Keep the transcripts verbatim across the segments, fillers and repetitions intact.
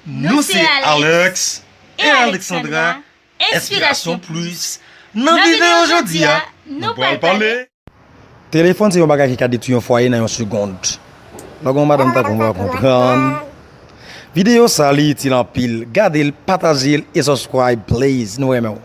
Nou se Alex e Alexandra, Inspirasyon Plus. Nan videyo jodi a, nou pral pale. Telefòn se yon bagay ki ka detwi yon fwaye nan yon segond. Lè w gen yon madanm tankou m, w ap konprann. Videyo sa, li itil anpil. Gade l, pataje l e subscribe, please. Nou renmen w.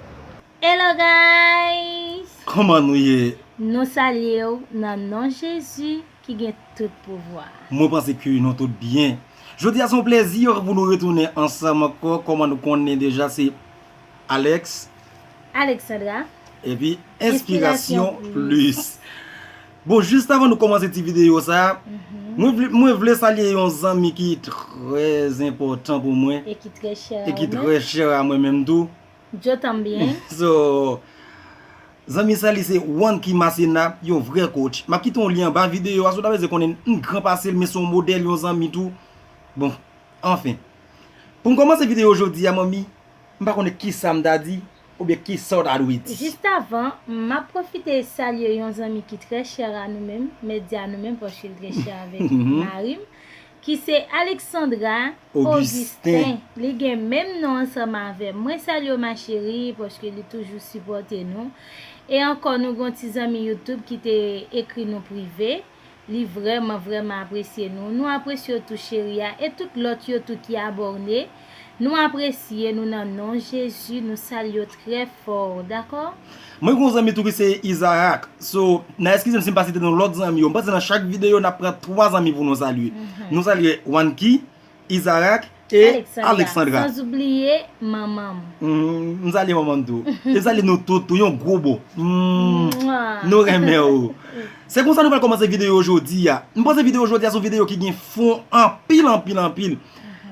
Hello guys! Kòman nou ye? Nou salye w nan non Jezi ki gen tout pouvwa. Mwen panse ke nou tout byen. Jodi a se yon plezi pou nou retounen ansanm ankò. Kòman nou konnen deja, se Alex. Alexandra. Epi Inspirasyon Plus. Bon, jis avan nou kòmanse ti videyo sa, mwen vle, mwen vle salye yon zanmi ki trè enpòtan pou mwen. E ki trè chè a mwen menm tou. Yo tanbyen. So, zanmi sa, li se Wanky Masséna, yon vrè coach. M ap kite yon lyen anba videyo a, si w ta bezwen konnen m gran pase l, men se yon modèl, yon zanmi tou. Bon, anfen. Pou m kòmanse videyo jodi a, manmi, m pa konnen kisa m ta di, oubyen kisa w ta dwe di. Jis avan, m ap pwofite salye yon zanmi ki trè chè a nou menm, men di a nou menm, paske l trè chè avèk mari m, ki se Alexandra Augustin. Augustin. Li gen menm non ansanm avè m. Mwen salye w, ma chérie, paske li toujou sipòte nou. E ankò, nou gen yon ti zanmi YouTube ki te ekri nou prive. Li vrèman, vrèman apresye nou. Nou apresye w tou, cheri a. E tout lòt yo tou ki abòne, nou apresye nou nan non Jezi. Nou salye w trè fò, dakò? Mwen gen yon zanmi tou ki se Isaac. So, n a eskize m si m pa site non lòt zanmi yo. M panse nan chak videyo, n ap pran twa zanmi pou nou salye. Nou salye Wanky, Isaac e Alexandra. Sans oubliye manman m. Mm, m salye manman m tou. E m salye nou tout tou, yon gwo bo. Mm, nou renmen w. Se konsa nou pral kòmanse videyo jodi a. M panse videyo jodi a se yon videyo ki gen fon anpil, anpil, anpil.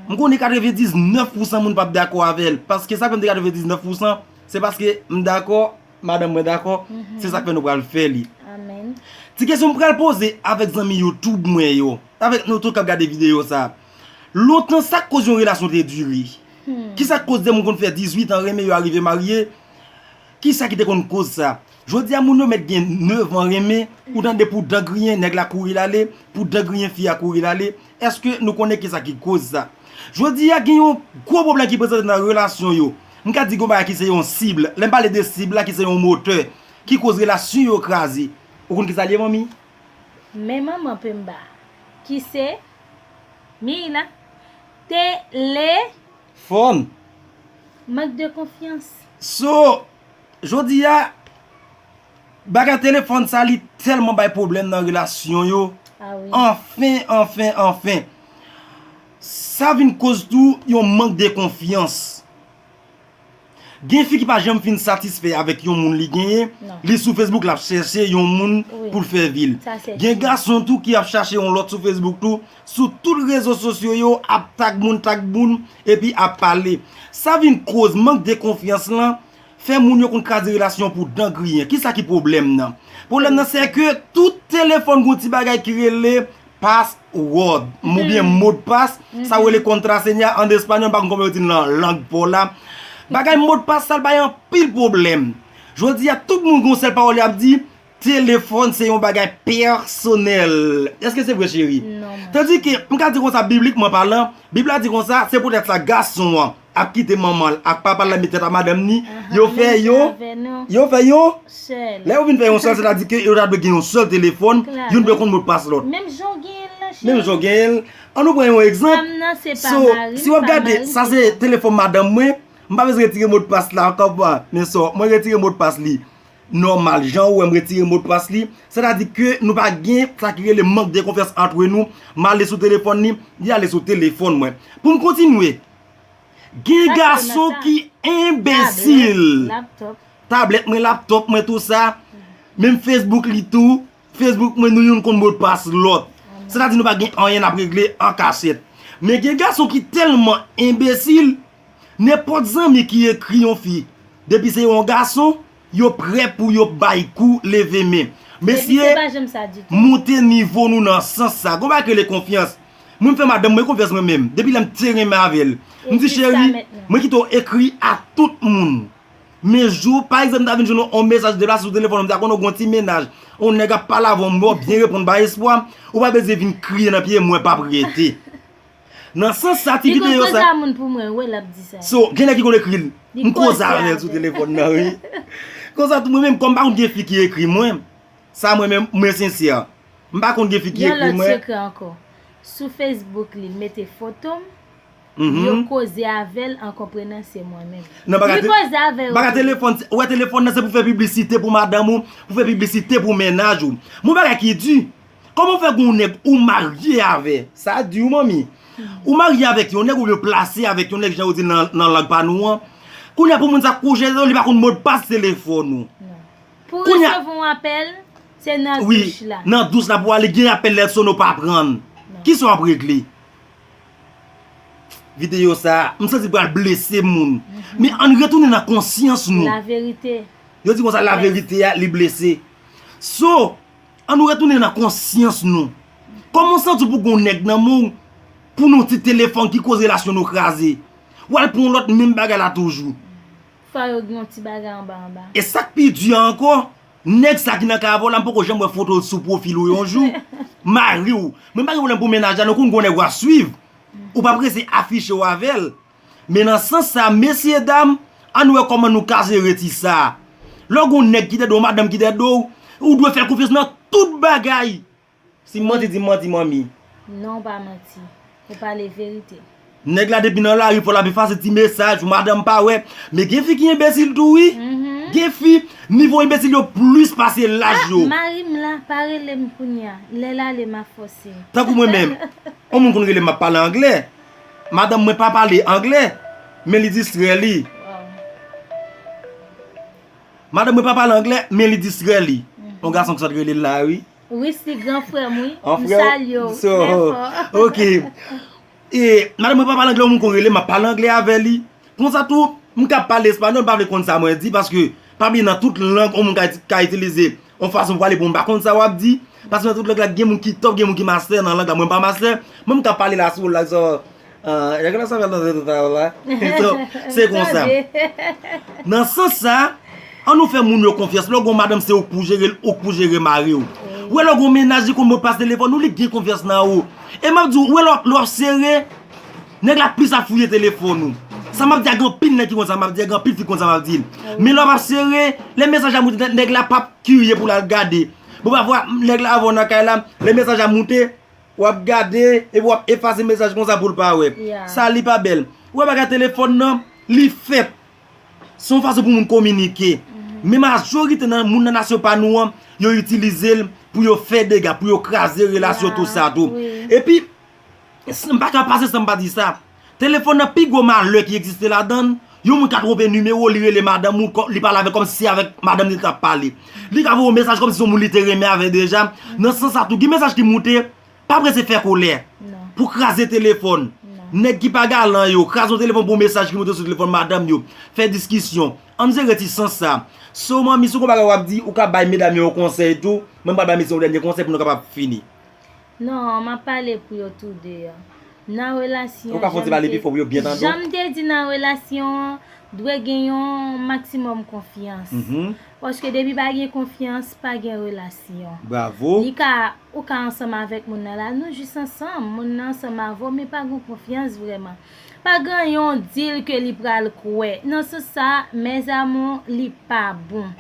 M konnen katrevendiznèf pousan moun p ap dakò avè l. Paske sa fè m di katrevendiznèf pousan, se paske m dakò, madanm mwen dakò, se sa k fè nou pral fè li. Amèn. Ti kesyon m pral poze avèk zanmi YouTube mwen yo, avèk nou tout k ap gade videyo sa. Lontan, sa k koz yon relasyon te dire? Kisa k koz de moun konn fè dizuit an renmen, yo arive marye? Kisa ki te konn koz sa? Jodi a, moun yo mèt gen nèf an renmen, ou tande pou dan griyen, nèg la kouri l ale, pou dan griyen, fi a kouri l ale. Èske nou konnen kisa ki koz sa? Jodi a, gen yon gwo pwoblèm ki prezante nan relasyon yo. M ka di gen yon bagay ki se yon sib. Lè m pale de sib la, ki se yon motè, ki koz relasyon yo kraze. Ou konn kisa l ye, manmi? Men manman Pemba, ki se, mi la, tele fòn. Mank de konfyans. So, jodi a, bagay telefòn sa, li tèlman bay pwoblèm nan relasyon yo. Ah wi. Anfen, anfen, anfen. Sa vin koz tou yon mank de konfyans. Gen fi ki pa janm fin satisfè avèk yon moun li genyen, li sou Facebook, l ap chèche yon moun pou l fè vi l. Gen gason tou ki ap chache yon lòt sou Facebook tou, sou tout rezo sosyo yo, ap tag moun, tag moun, epi ap pale. Sa vin koz mank de konfyans lan, fè moun yo konn kraze relasyon pou dan griyen. Kisa ki pwoblèm nan? Pwoblèm nan, se ke tout telefòn gon ti bagay ki rele password, m, oubyen modpas, sa yo rele contraseña an espanyòl, m pa konn kòman yo di l nan lang pa w la. Bagay modpas sa, l bay anpil pwoblèm. Jodi a, tout moun gon sèl pawòl y ap di, telefòn se yon bagay pèsonèl. Èske se vre, cheri? Non, man. Tandike, m ka di konsa, biblikman palan, Bib la di konsa, se poutèt sa gason an ap kite manman l ak papa l la met tèt a madanm ni, yo fè yon, yo fè yon sèl. Lè yo vin fè yon sèl, sètadi ke yo ta dwe gen yon sèl telefòn, youn dwe konn modpas lòt. Menm jan w genyen l lan, cheri. Menm jan w genyen l. An nou pran yon egzanp. Pam nan se pa mari m, si w ap gade, sa se telefòn madanm mwen, m pa bezwen retire modpas la ankò, pa. Men sò, mwen retire modpas li. Nòmal, jan ou wè m retire modpas li, sètadi ke nou pa gen sa ki rele mank de konfyans antre nou. M ale sou telefòn li, li ale sou telefòn mwen. Pou m kontinye, gen gason ki enbesil. Tablèt mwen, laptòp mwen, tou sa. Menm Facebook li tou. Facebook mwen, nou youn konn modpas lòt. Sètadi nou pa gen anyen n ap regle an kachèt. Men gen gason ki tèlman enbesil, nenpòt zanmi ki ekri yon fi, depi se yon gason, yo prè pou yo bay kou, leve men. Mesye, moute nivo nou nan sans sa. Gon bagay ki rele konfyans. Mwen, m fè madanm mwen konfyans mwen menm, depi lè m te renmen avè l. M di, cheri, mwen kite w ekri a tout moun. Men jou, pa egzanp, m ta vin jwenn yon mesaj deplase sou telefòn, m ta konnen w gon ti mennaj. Yon nèg ap pale avè w, m wè w byen reponn bay espwa, ou pa bezwen vin kriye nan pye mwen, p ap rete. Nan sans sa, ti videyo sa. Li konn koze a moun pou mwen, wi, l ap di sa. So, gen nèg ki konn ekri l. M koze avè l sou telefòn nan, wi. Konsa tou, mwen menm, kòm m pa konn gen fi ki ekri mwen, sa mwen menm, mwen sensè. M pa konn gen fi ki ekri mwen. Yon lòt sekrè ankò. Sou Facebook li, l mete foto m. Yo koze avè l an konprenan se mwen menm. Non, pa ka te-, pa ka telefòn, ou wè telefòn nan se pou fè piblisite pou madanm ou, pou fè piblisite pou mennaj ou. Mon bagay ki di, kòman w fè gen yon nèg ou marye avè? Sa di w, manmi. Ou marye avèk yon nèg oubyen plase avèk yon nèg, jan yo di nan, nan lang pa nou an. Kounye a pou moun sa kouche, li pa konn modpas telefòn ou. Pou resevwa yon apèl, se nan douch la. Nan douch la pou ale gen apèl lè sone ou pa pran. Kisa w ap regle? Videyo sa, m santi pral blese moun. Men ann retounen nan konsyans nou. Laverite. Yo di konsa, laverite a, li blese. So, ann nou retounen nan konsyans nou. Kòman w santi w pou gen yon nèg nan men w, pou nou ti telefòn ki koz relasyon nou kraze? W al pran yon lòt menm bagay la toujou. Fò yo gen yon ti bagay anba anba. E sa k pi di a ankò, nèg sa ki nan kay avè w la, m poko janm wè foto l sou pwofil ou yon jou. Mari w. Mwen pa gen pwoblèm pou mennaj la, non, konn gen yon nèg w ap swiv. Ou p ap rete afiche w avè l. Men nan sans sa, mesye dam, ann wè kòman nou ka jere ti sa. Lè w gen yon nèg ki dèyè w, madanm ki dèyè w, ou dwe fè l konfyans nan tout bagay. Si m manti, di m manti, manmi. Non, w pa manti. Ou pale verite. Nèg la depi nan lari, fò l ap efase ti mesaj pou madanm pa wè. Men gen fi ki enbesil tou, wi. Gen fi, nivo enbesil yo plis pase laj yo. Ah, mari m la, pa rele m kounye a. Lè l ale, m a fòse. Tankou mwen menm. Yon moun konn rele m, m ap pale anglè. Madanm mwen pa pale anglè, men li distrè li. Madanm mwen pa pale anglè, men li distrè li. Yon gason ki sot rele l la, wi. Wisly, gran frè m, wi. M salye w. So, ok. E, madanm mwen pa pale anglè, yon moun konn rele m, m ap pale anglè avè li. Konsa tou, m ka pale espanyòl, m pa vle konn sa mwen di, paske, pa bliye nan tout lang, yon moun ka, ka itilize yon fason pou pale pou m pa konn sa w ap di. Paske nan tout lang la, gen moun ki top, gen moun ki master nan lang la, mwen m pa master. Mwen m ka pale la sou lang sa, ah, ya que la sabe hablar de tu trabajo, la. So, se konsa. Nan sans sa, ann nou fè moun yo konfyans. Lè w gen yon madanm, se ou k pou jere l, ou k pou jere mari w. Ou wè lè w gen yon mennaj, li konn modpas telefòn ou, li gen konfyans nan ou. E m ap di w, ou wè lè w ap, lè w ap sere, nèg la plis ap fouye telefòn ou. Sa m ap di a, gen anpil nèg ki konn sa m ap di a, gen anpil fi ki konn sa m ap di l. Men lè w ap sere, lè mesaj la moute, nèg la p ap kirye pou l al gade. Bon, pafwa, nèg la avè w nan kay la, lè mesaj la moute, w ap gade, epi w ap efase mesaj konsa pou l pa wè. Sa li pa bèl. Ou wè bagay telefòn nan, li fèt. Se yon fason pou moun kominike. Men majorite nan moun nan nasyon pa nou an, yo itilize l pou yo fè dega, pou yo kraze relasyon, tou sa tou. Epi, s-, m pa ka pase san m pa di sa. Telefòn nan pi gwo malè ki egziste ladan l, yon moun ka twonpe nimewo, li rele madanm ou, kò-, li pale avè kòmsi se avèk madanm li t ap pale. Li ka voye yon mesaj kòmsi se yon moun li te renmen avè deja. Nan sans sa tou, gen mesaj ki moute, pa prese fè kolè. Pou kraze telefòn. Nèg ki pa galan yo, kraze yon telefòn pou yon mesaj ki moute sou telefòn madanm yo. Fè diskisyon. Ann jere ti sans sa. So, manmi, si w gon bagay w ap di, ou ka bay medam yo yon konsèy tou. Mwen, m pral bay mesye yon dènye konsèy pou nou kapab fini. Non, m ap pale pou yo tou de. Nan relasyon, jan m te, jan m te di nan relasyon an, dwe gen yon maksimòm konfyans. Paske depi pa gen konfyans, pa gen relasyon. Li ka, ou ka ansanm avèk moun nan la, nou jis ansanm, moun nan ansanm avè w, men pa gen konfyans vrèman. Pa gen yon deal ke li pral kwè. Nan sans sa, mes amours, li pa bon.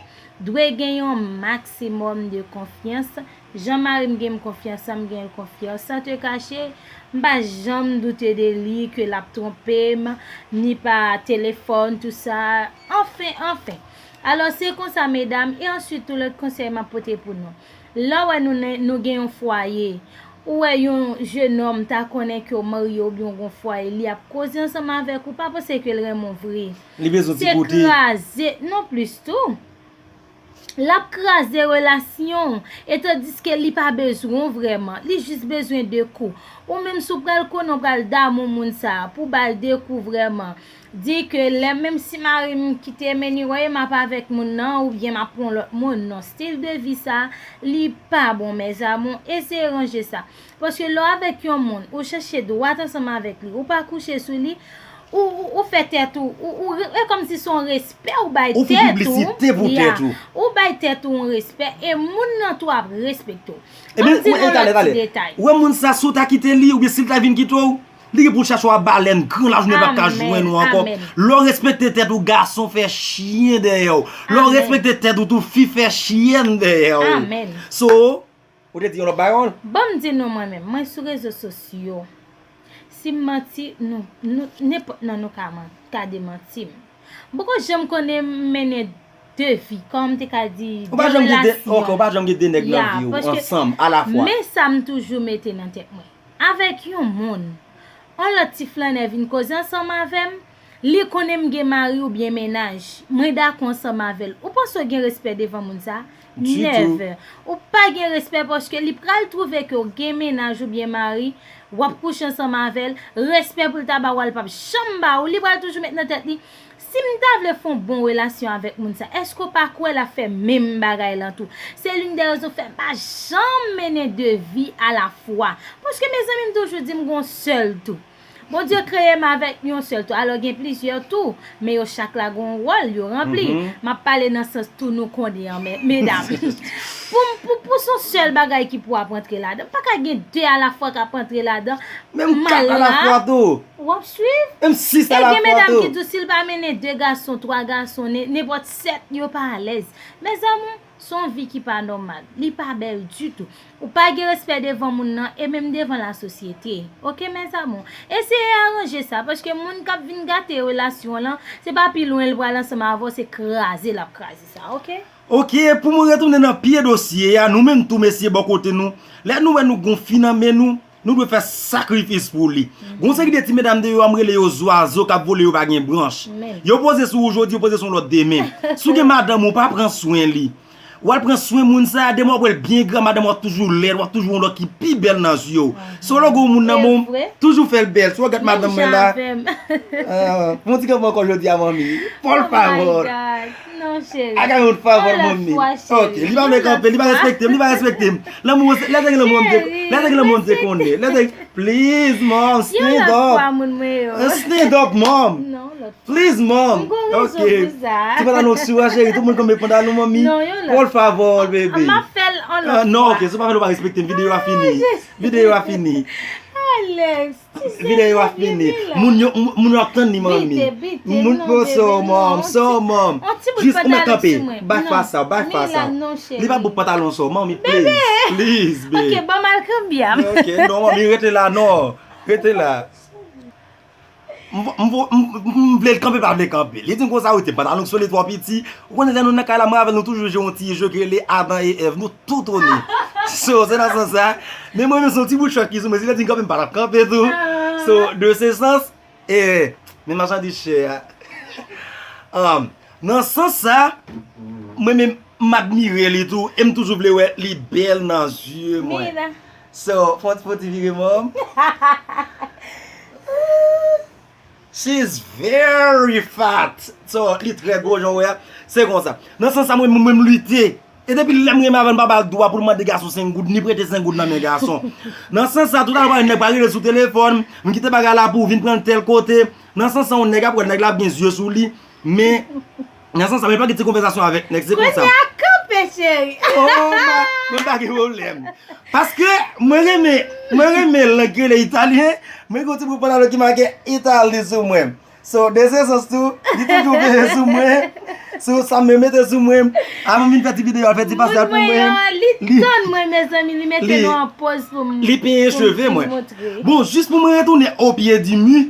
Dwe gen yon maksimòm de konfyans. Jan mari m gen m konfyans, sa m gen l konfyans. San te kache, m pa janm doute de li ke l ap twonpe m, ni pa telefòn, tou sa. Anfen, anfen. Alò, se konsa, medam, e answit, tou lòt konsèy m ap pote pou nou. Lè w wè nou, nou gen yon fwaye, ou wè yon jenòm ta konnen ke w marye oubyen w gen yon fwaye, li ap koze ansanm avèk ou, pa panse ke l renmen w vre. Li bezwen ti kote. Se kraze, non plis tou. L ap kraze relasyon w, e tandiske li pa bezwen w vrèman, li jis bezwen de kou. Ou menm si w pral konnen w pral damou moun sa a, pou w ba l de kou vrèman, di ke lè menm si mari m kite m anyway, m ap avèk moun nan, oubyen m ap pran lòt moun, non, stil de vi sa, li pa bon, mes amours, eseye ranje sa. Paske lè w avèk yon moun, ou chèche dwat ansanm avèk li, ou pa kouche sou li, ou, ou, ou fè tèt ou, ou, ou, e kòmsi se yon respè ou bay tèt ou. Ou fè piblisite pou tèt ou. Ou bay tèt ou yon respè, e moun nan tou ap respekte w. Ebyen, ou, e, talè, talè. Ou wè moun sa, si w ta kite li, oubyen si l ta vin kite w, Li gen pou l chache w a balèn gran lajounen, l p ap ka jwenn ou ankò. Lè w respekte tèt ou, gason fè chyen dèyè w. Lè w respekte tèt ou tou, fi fè chyèn dèyè w. So, ou te di yon lòt bagay? Ban m di nou mwen menm, mwen sou rezo sosyo. Si m manti, nou, nou, nenpòt nan nou ka, man- ka demanti m. M poko janm konnen m mennen de vi, kòman m te ka di, de relasyon. Ou pa janm gen de, ok, ou pa janm gen de nèg nan vi w ansanm alafwa. Men sa m toujou mete nan tèt mwen. Avèk yon moun, yon lòt ti flannè vin koze ansanm avè m, li konnen m gen mari oubyen mennaj. Mwen dakò ansanm avè l. Ou panse w gen respè devan moun sa? Never. Ou pa gen respè paske li pral twouve ke w gen mennaj oubyen mari, w ap kouche ansanm avè l, respè pou l ta ba w a, l p ap janm ba ou, li pral toujou met nan tèt li, si m ta vle fè yon bon relasyon avèk moun sa, èske w pa kwè l ap fè menm bagay lan tou? Se l'une des raisons fè m pa janm mennen de vi alafwa. Paske mezanmi, m toujou di m gon sèl tou. Bondye kreye m avèk yon sèl tou. Alò, gen plizyè tou, men yo chak la gon wòl yo ranpli. M ap pale nan sans tou nou konnen an, men, medam. Pou, pou, pou se yon sèl bagay ki pou ap rantre ladan. Pa ka gen de alafwa k ap rantre ladan. Menm kat alafwa tou. W ap swiv? Menm sis alafwa tou. E gen medam ki di w si l pa mennen de gason, twa gason, ne- nenpòt sèt, yo pa alèz. Mezanmi, se yon vi ki pa nòmal. Li pa bèl ditou. Ou pa gen respè devan moun nan e menm devan lasosyete. Oke, mezanmi? Eseye aranje sa, paske moun k ap vin gate relasyon w lan, se pa pi lwen l pral ansanm avè w, se kraze l ap kraze sa, oke? Oke, pou mwen retounen nan pye dosye a, nou menm tou mesye bò kote nou, lè nou wè nou gon fi nan men nou, nou dwe fè sakrifis pou li. Gon seri de ti medam deyò a, m rele yo zwazo k ap vole, yo pa gen branch. Yo poze sou ou jodi, yo poze sou yon lòt demen. Si w gen madanm ou, pa pran swen li. W al pran swen moun sa a, demen w ap wè l byen gran, madanm w ap toujou lèd, w ap toujou yon lòt ki pi bèl nan zye w. So lè w gen yon moun nan men w, toujou fè l bèl. Si w gade madanm mwen la, pou yon ti kanpe ankò jodi a, manmi. Por favor. Haga un favor, manmi. Ok, li pa vle kanpe, li pa respekte m, li pa respekte m. Lanmou, lè te gen lanmou, lè te gen lanmou, te konnen. Lè te, please, mom, stand up. Stand up, mom. Please, mom. Ok. Ti pantalon sou a, cheri. Tout moun konbe pantalon, manmi. Por favor, baby. M ap fè l an lòt fwa. Non, ok. Si w pa fè l, ou pa respekte m. Videyo a fini. Videyo a fini. Alex, videyo a fini. Moun yo, moun yo ap tann li, manmi. Moun, so, mom, so, mom. Jis ou mèt kanpe. Bay fas sa, bay fas sa. Li pa bout pantalon sa, manmi, please. Please, baby. Ok, ban m al kanbye a. Ok, non, manmi, rete la, non. Rete la. M, m, m, m, m vle l kanpe, pa vle kanpe. Li di m konsa, wi, te pantalon sou li twò piti. Ou konnen lè nou nan kay la, mwen avè l, nou toujou jwe yon ti jeu ki rele Adan e Èv. Nou tout one. So, se nan sans sa. Men mwen menm, se yon ti bout chòk ki sou mwen. Si lè di m kanpe, m pa t ap kanpe tou. So, de se sans, e, men machandiz chè a. Um, nan sans sa, mwen menm, m admire li tou, e m toujou vle wè li bèl nan zye mwen. So, fò, fò ti vire, mom. She's very fat. So, li trè gwo, jan w wè a. Se konsa. Nan sans sa, mwen, mwen, mwen, m lite. E depi lè m renmen avè l, m pa ba l dwa pou l mande gason senk goud, ni prete senk goud nan men gason. Nan sans sa, toutalè, nèg pa rele sou telefòn, m kite bagay la pou w vin pran l tèl kote. Nan sans sa, yon nèg ap wè, nèg la ap gen zye sou li. Men, nan sans sa, mwen pa gen ti konvèsasyon avèk nèg, se konsa. Kounye a kanpe, cheri. Oh, ma, mwen pa gen pwoblèm. Paske mwen renmen, mwen renmen lang ki rele italyen, mwen gen yon ti bout pantalon ki make Itali sou mwen. So, de se sans tou, li toujou veye sou mwen. So, sa mwen mete sou mwen. Avan m vin fè ti videyo a, fè ti pase a pou mwen. Li tann mwen, mezanmi, li mete nou an pòz pou m, li penyen cheve mwen. Bon, jis pou mwen retounen o pye di mi,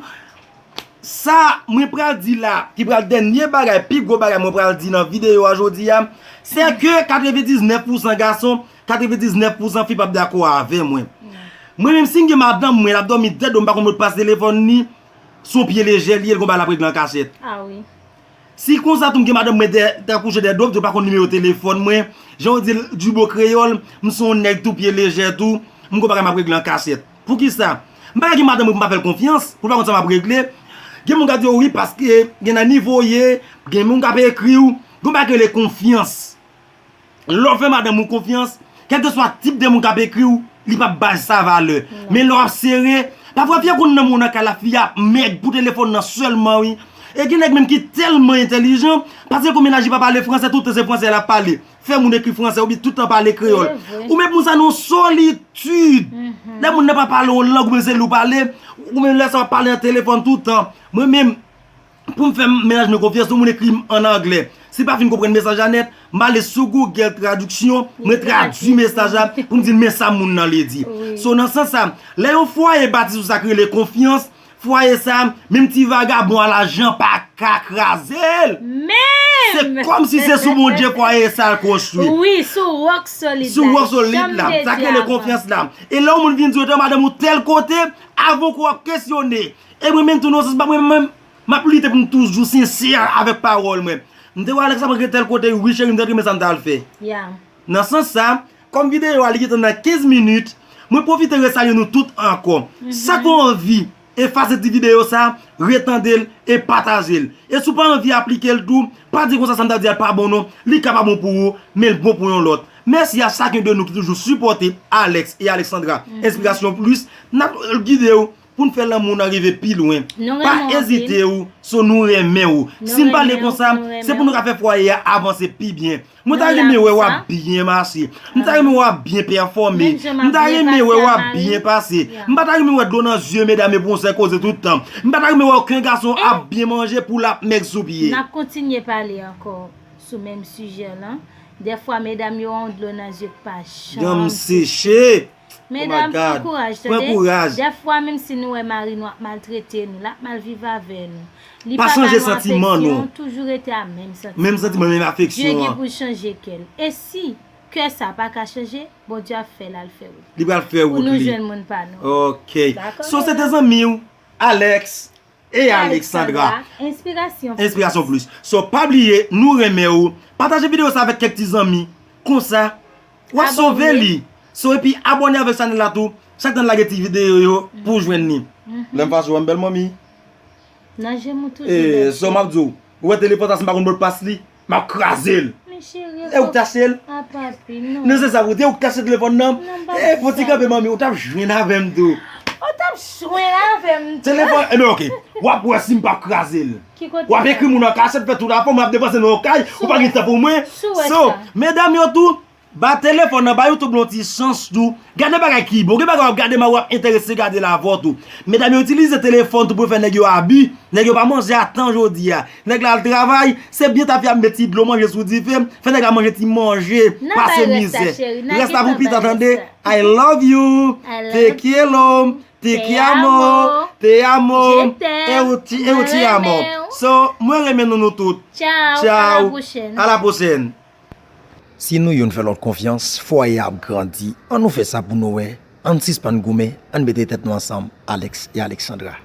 sa mwen pral di la, ki pral dènye bagay, pi gwo bagay mwen pral di nan videyo a jodi a, se ke katrevendiznèf pousan gason, katrevendiznèf pousan fi p ap dakò avè mwen. Mwen menm, si m gen madanm mwen, l ap dòmi dèdo, m pa konn motpas telefòn li, se yon pye lejè li ye, l gon bagay l ap regle an kachèt. Ah wi. Si konsa tou m gen madanm mwen dè, t ap kouche dèdo, m tou pa konn nimewo telefòn mwen, jan yo di l, jibo kreyòl, m se yon nèg tou pye lejè tou, m gon bagay m ap regle an kachèt. Poukisa? M pa ka gen madanm mwen pou m pa fè l konfyans, pou l pa konn sa m ap regle. Gen moun k ap di w wi, paske gen nan nivo w ye, gen moun k ap ekri w, gen yon bagay ki rele konfyans. Lè w fè madanm ou konfyans, kèlkeswa tip de moun k ap ekri w, li p ap bay sa valè. Men lè w ap sere, pafwa fi a konn nan moun nan kay la, fi a mèg pou telefòn nan sèlman wi. E gen nèg menm ki tèlman entèlijan, paske gon mennaj li pa pale fransè, tout tan se fransè l ap pale. fè moun ekri fransè oubyen tout tan pale kreyòl. Ou met moun sa nan solitid. Lè moun nan pa pale yon lang oubyen se li w pale, oubyen lè sa w ap pale nan telefòn tout tan. Mwen menm, pou m fè mennaj mwen konfyans, yon moun ekri m ann anglè. Si l pa fin konprann mesaj la nèt, m ale sou Google Traduction, mwen tradui mesaj la pou m di l men sa moun nan vle di. So, nan sans sa, lè yon fwaye bati sou sa k rele konfyans, fwaye sa, menm ti vagabon a lajan pa ka kraze l. Se kòmsi se sou Bondye fwaye sa l konstwi. Wi, sou wòk solid la. Sou wòk solid la. Sa k rele konfyans la. E lè yon moun vin di w, "Etan madanm ou tèl kote," avan w ap kesyone. E mwen menm tou nan sans pa mwen menm, m ap lite pou m toujou sensè avèk pawòl mwen. M te wè Alex ap rantre tèl kote, wi cheri, m te renmen sa m t al fè. Nan sans sa, kòm videyo a li gentan nan kenz minit, mwen pwofite resalye nou tout ankò. Sa k fè w anvi efase ti videyo sa, retande l e pataje l. E si w pa anvi aplike l tou, pa di konsa sa m t ap di a pa bon non, li ka pa bon pou ou, men l bon pou yon lòt. Mèsi a chacun de nous ki toujou sipòte Alex e Alexandra Inspiration Plus. N ap gide w pou n fè lanmou n rive pi lwen. Pa ezite w, so nou renmen w. Si n pale konsa, se pou nou ka fè fwaye a avanse pi byen. Mwen ta renmen wè w ap byen mache. M ta renmen wè w ap byen pèfòme. M ta renmen wè w ap byen pase. M pa ta renmen wè dlo nan zye medam yo pou yon sèl koze tout tan. M pa ta renmen wè okenn gason ap byen manje pou l ap mèg sou pye. N ap kontinye pale ankò sou menm sijè lan. Dèfwa medam yo wè yon dlo nan zye k pa janm seche. Medam, pran kouraj, tande. Dèfwa, menm si nou wè mari nou ap maltrete nou, l ap mal viv avè nou, li pa ba nou afeksyon, toujou rete a menm santiman. Menm santiman, menm afeksyon an. Dye gen pou l chanje kè l. E si kè sa pa ka chanje, Bondye ap fè l al fè wout li. Li pral fè wout li. Pou nou jwenn moun pa nou. Ok. So, se te zanmi w, Alex. E Alexandra. Inspiration Plus. So, pa bliye, nou renmen w. Pataje videyo sa avèk kèk ti zanmi. Konsa, w ap sove li. So, epi abòne avèk chanèl la tou. Chak tan n lage ti videyo yo pou w jwenn li. Lè m fache w, m bèl manmi. Nan je m ou toujou bèl. So, m ap di w, ou wè telefòn sa, si m pa konn modpas li, m ap kraze l. Men cheri, e ou k t achte l? A papi, non. Non, se sa pou di, ou k t achte telefòn nan? Non, m pa di sa. E, fò ti kanpe, manmi, ou t ap jwenn avè m tou. Ou t ap jwenn avè m tou. Telefòn, e ben, ok. W ap wè si m p ap kraze l. Ki kote sa? W ap ekri moun an kachèt, fè tout afè, mwen ap depanse nan yon kay, ou pa gen tan pou mwen. So, medam yo tou, ba telefòn nan, ba YouTube yon ti chans tou. Gade bagay ki bon. Gen bagay w ap gade, men w ap enterese gade l avè w tou. Medam yo itilize telefòn tou pou yo fè nèg yo abi. Nèg yo pa manje a tan jodi a. Nèg la al travay, se byen ta fè ap met ti dlo manje sou dife, fè nèg la manje ti manje, pase mizè. Rès la pou pita, tande. I love you. Te quiero. Te amo. Te amo. Eu te, eu te amo. So, mwen renmen nou, nou tout. Tchaw. A la pwochèn. Si nou youn fè lòt konfyans, fwaye a ap grandi. Ann nou fè sa pou nou wè. Ann sispann goumen, ann mete tèt nou ansanm, Alex e Alexandra.